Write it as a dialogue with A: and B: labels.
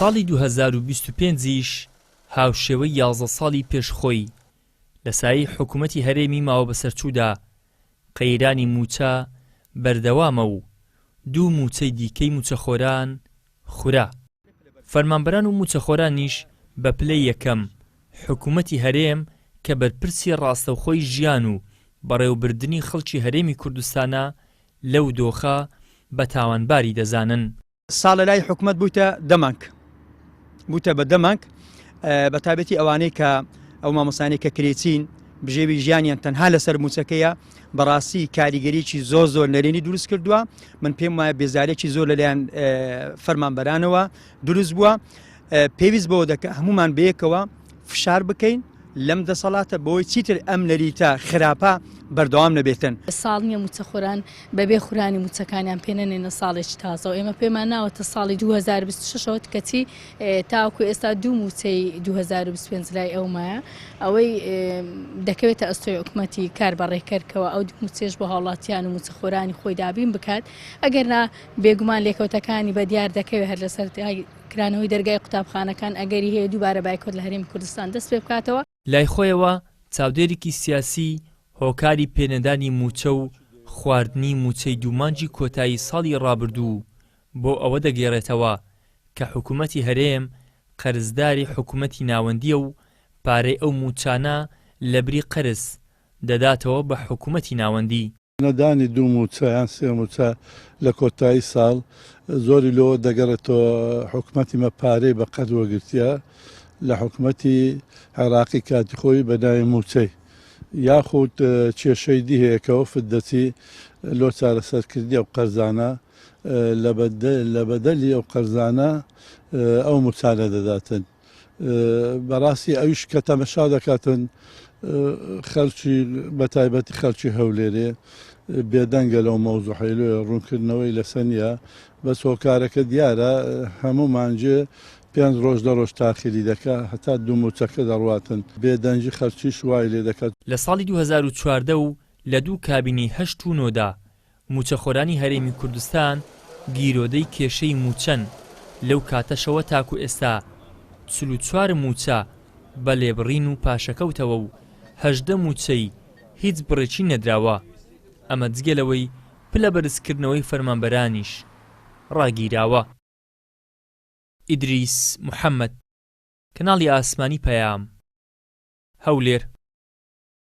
A: ساڵی 2025 یش هاوشێوەی 11 ساڵی پێش خۆی لە سایەی حکوومەتی هەرێمی ماوەبەسەرچوودا قەیرانی مووچە بەردەوامە و دوو مووچەی دیکەی مووچەخۆران خورا. فەرمانبەران و مووچەخۆرانیش بە پلەی یەکەم حکوومەتی هەرێم کە بەرپرسی ڕاستەوخۆی ژیان و بەڕێوەبردنی خەڵکی هەرێمی کوردستانە لەو دۆخە بە تاوانباری دەزانن.
B: ساڵە لای حکومەت بوویتە دە مانگ بوویتە بە دە مانگ بە تایبەتی ئەوانەی کە ئەو مامۆسانی کە کرێچین بژێوی ژیانیان تەنها لەسەر موچەکەیە بەڕاستی کاریگەریی زۆر زۆر نەرێنی دروست کردووە من پێم وایە بێزارێکی زۆر لەلایەن فەرمانبەرانەوە دروست بووە پێویست بەوە دەکە هەمومان بەیەکەوە فشار بکەین لەم دەسەڵاتە بۆی چیتر ئەم نەریتە خراپە بەردەوام نەبێتن.
C: ساڵ نییە مووچەخۆران بەبێ خورانی مووچەکانیان پێ نەنێنە ساڵێکی تازەوە، ئێمە پێمان ناوەتە ساڵی 2026 ەوە کەچی تاوەکو ئێستا دوو مووچەی 2025 لای ئەو مایە، ئەوەی دەکەوێتە ئەستۆی حکومەتی کار بەڕێکەر کەوا ئەو دوو مووچەیەش بۆ هاوڵاتیان و مووچەخۆرانی خۆی دابین بکات، ئەگەرنا بێگومان لێکەوتەکانی بەدیار دەکەوێت هەر لەسەر کرانەوەی دەرگای قوتابخانەکان ئەگەری هەیە دووبارە بایکۆت لە هەرێمی کوردستان دەست پێ بکاتەوە.
A: لای خۆیەوە چاودێرێکی سیاسی هۆکاری پێنەدانی مووچە و خواردنی مووچەی دوو مانگی کۆتایی ساڵی ڕابردوو بۆ ئەوە دەگێڕێتەوە کە حکومەتی هەرێم قەرزداری حکومەتی ناوەندییە و پارەی ئەو مووچانە لەبری قەرز دەداتەوە بە حکومەتی ناوەندی.
D: نەدانی دوو مووچە یان سێ مووچە لە کۆتایی ساڵ زۆری لۆ دەگەڕێتەوە حکومەتی مە پارەی بە قەرز وەگرتیە لە حکومەتی عێراقی کاتی خۆی بە ناوی مووچەی یاخود کێشەی دی هەیە کە وەفد دەچی لۆ چارەسەرکردنی ئەو قەرزانە لە بەدەلی ئەو قەرزانە ئەو مووچانە دەداتن. بەڕاستی ئەویش کە تەمەشا دەکاتن خەلکی بەتایبەتی خەلکی هەولێرێ بێدەنگە لەو مەوزوعەی لۆیە ڕوونکردنەوەی لەسەر نییە بەس هۆکارەکە دیارە هەموو مانگێ پێنج ڕۆژ دە ڕۆژ تاخیری دەکا هەتا دوو مووچەکە دەڕواتن بێدەنگی خەلکیش وای لێ دەکات.
A: لە ساڵی 2014 و لە دوو کابینەی هەشت و نۆ دا مووچەخۆرانی هەرێمی کوردستان گیرۆدەی کێشەی مووچەن، لەو کاتەشەوە تاکو ئێستا 44 مووچە بە لێبڕین و پاشەکەوتەوە و 18 مووچەی هیچ بڕێکی نەدراوە، ئەمە جگە لەوەی پلە بەرزکردنەوەی فەرمانبەرانیش ڕاگیراوە. ئیدریس محەمەد، کەناڵی ئاسمانی پەیام، هەولێر.